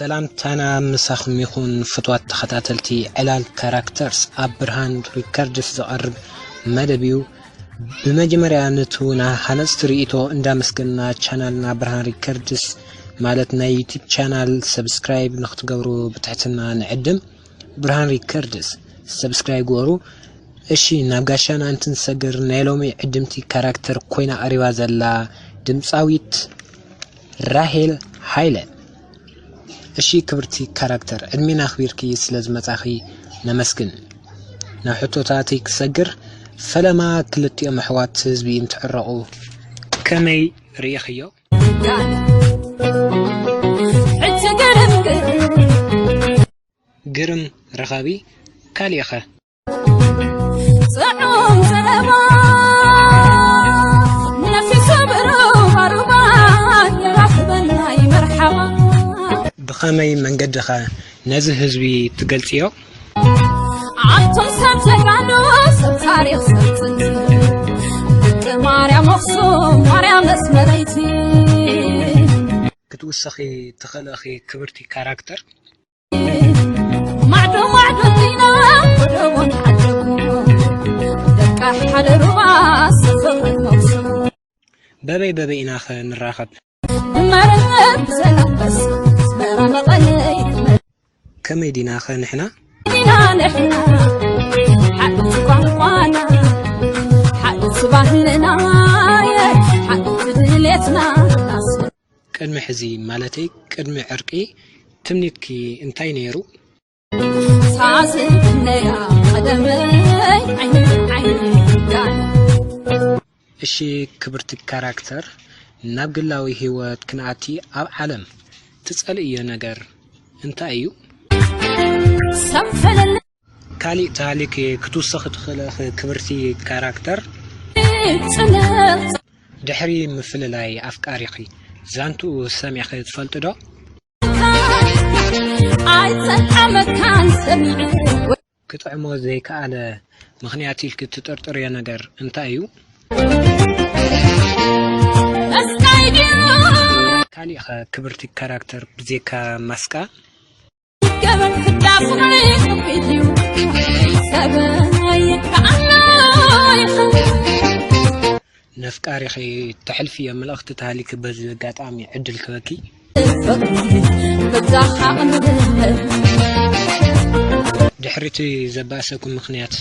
ሰላምታና ምሳኹም ይኹን ፍትዋት ተኸታተልቲ ዕላል ካራክተርስ፣ ኣብ ብርሃን ሪከርድስ ዝቐርብ መደብ እዩ። ብመጀመርያ ነቱ ንሃነፅቲ ርእይቶ እንዳመስገንና ቻናልና ብርሃን ሪከርድስ ማለት ናይ ዩቲብ ቻናል ሰብስክራይብ ንክትገብሩ ብትሕትና ንዕድም። ብርሃን ሪከርድስ ሰብስክራይብ ግበሩ። እሺ ናብ ጋሻና እንትንሰግር ናይ ሎሚ ዕድምቲ ካራክተር ኮይና ቀሪባ ዘላ ድምፃዊት ራሄል ሃይለ። እሺ ክብርቲ ካራክተር ዕድሜና ኣኽቢርኪ ስለ ዝመፃኺ ነመስግን። ናብ ሕቶታተይ ክሰግር ፈለማ ክልቲኦም ኣሕዋት ህዝቢ እንትዕረቑ ከመይ ርኢኽዮ? ሕጂ ግርም ግርም። ግርም ረኻቢ ካሊእኸ? ጽዑም ዘረባ ነፊሱ ብሩባሩባ የራኽበናይ መርሓባ። ብኸመይ መንገድኸ ነዚ ህዝቢ ትገልጽዮ? ኣንቱም ሰብ ጀጋኑ ሰብ ታሪኽ ሰብ ጥንቲ ደቂ ማርያም ኣኽሱም ማርያም መስመረይቲ። ክትውሰኺ ትኽእልኺ ክብርቲ ካራክተር? በበይ በበይ ኢናኸ ንራኸብ? ከመይ ዲናኸ ንሕና? ቅድሚ ሕዚ ማለተይ ቅድሚ ዕርቂ ትምኒትኪ እንታይ ነይሩ? እሺ ክብርቲ ካራክተር ናብ ግላዊ ሂወት ክንኣቲ ኣብ ዓለም ትጸልእዮ ነገር እንታይ እዩ? ካሊእ ተሃሊኪ ክትውሰኺ ትኽእሊ ኢኺ ክብርቲ ካራክተር። ድሕሪ ምፍልላይ ኣፍቃሪኺ ዛንትኡ ሰሚዕኺ ትፈልጢ ዶ? ኣይጸልዓመካን ሰሚዐ። ክጥዕሞ ዘይከኣለ ምኽንያት ኢልኪ ትጥርጥርዮ ነገር እንታይ እዩ? መስቀይ ድዩ? ካሊእኸ ክብርቲ ካራክተር ብዜካ ማስቃ? ገበን ፍዳ ፍቕሪ ከቢድ እዩ። ሰበይ ከኣና ይኽእል። ነፍቃሪኺ ተሕልፍዮ መልእኽቲ ተሃሊኪ በዚ ኣጋጣሚ ዕድል ክበኪ። ድሕሪቲ ዘባእሰኩም ምኽንያት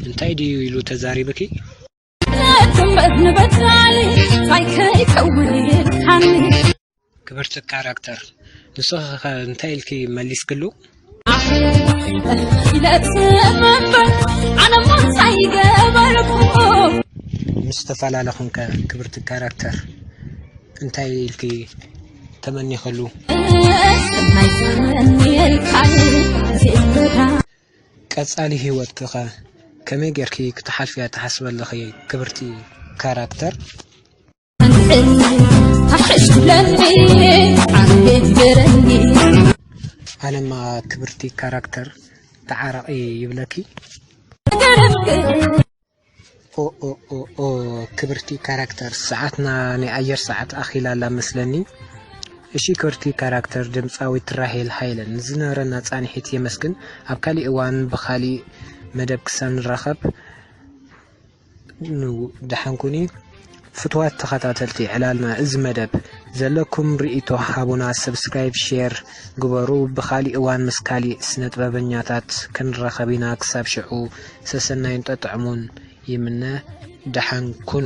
እንታይ ድዩ ኢሉ ተዛሪብኪ? ክብርቲ ካራክተር ንስኺ ኸ እንታይ ኢልኪ መሊስክሉ? ኢለ ጽበበ ኣነ ሞት ኣይገበርኩ። ምስ ተፈላለኹም ከ ክብርቲ ካራክተር እንታይ ኢልኪ ተመኒኽሉ? ቀጻሊ ህይወትኪ ኸ ከመይ ጌርኪ ክትሓልፍያ ትሓስቢ ኣለኺ ክብርቲ ካራክተር? ኣነማ ክብርቲ ካራክተር ተዓረቒ ይብለኪ። ኦኦኦኦ ክብርቲ ካራክተር ሰዓትና ናይ ኣየር ሰዓት ኣኺላ ኣላ መስለኒ። እሺ ክብርቲ ካራክተር ድምፃዊት ራሄል ሃይለ ንዝነበረና ፃንሒት የመስግን። ኣብ ካሊእ እዋን ብኻሊእ መደብ ክሳብ ንራኸብ ደሓን ኩኒ። ፍትዋት ተኸታተልቲ ዕላልና እዚ መደብ ዘለኩም ርእይቶ ሃቡና፣ ሰብስክራይብ፣ ሼር ግበሩ። ብኻሊእ እዋን ምስ ካሊእ ስነጥበበኛታት ክንራኸብ ኢና። ክሳብ ሽዑ ሰሰናዩን ጠጥዕሙን ይምነ። ደሓን ኩኑ።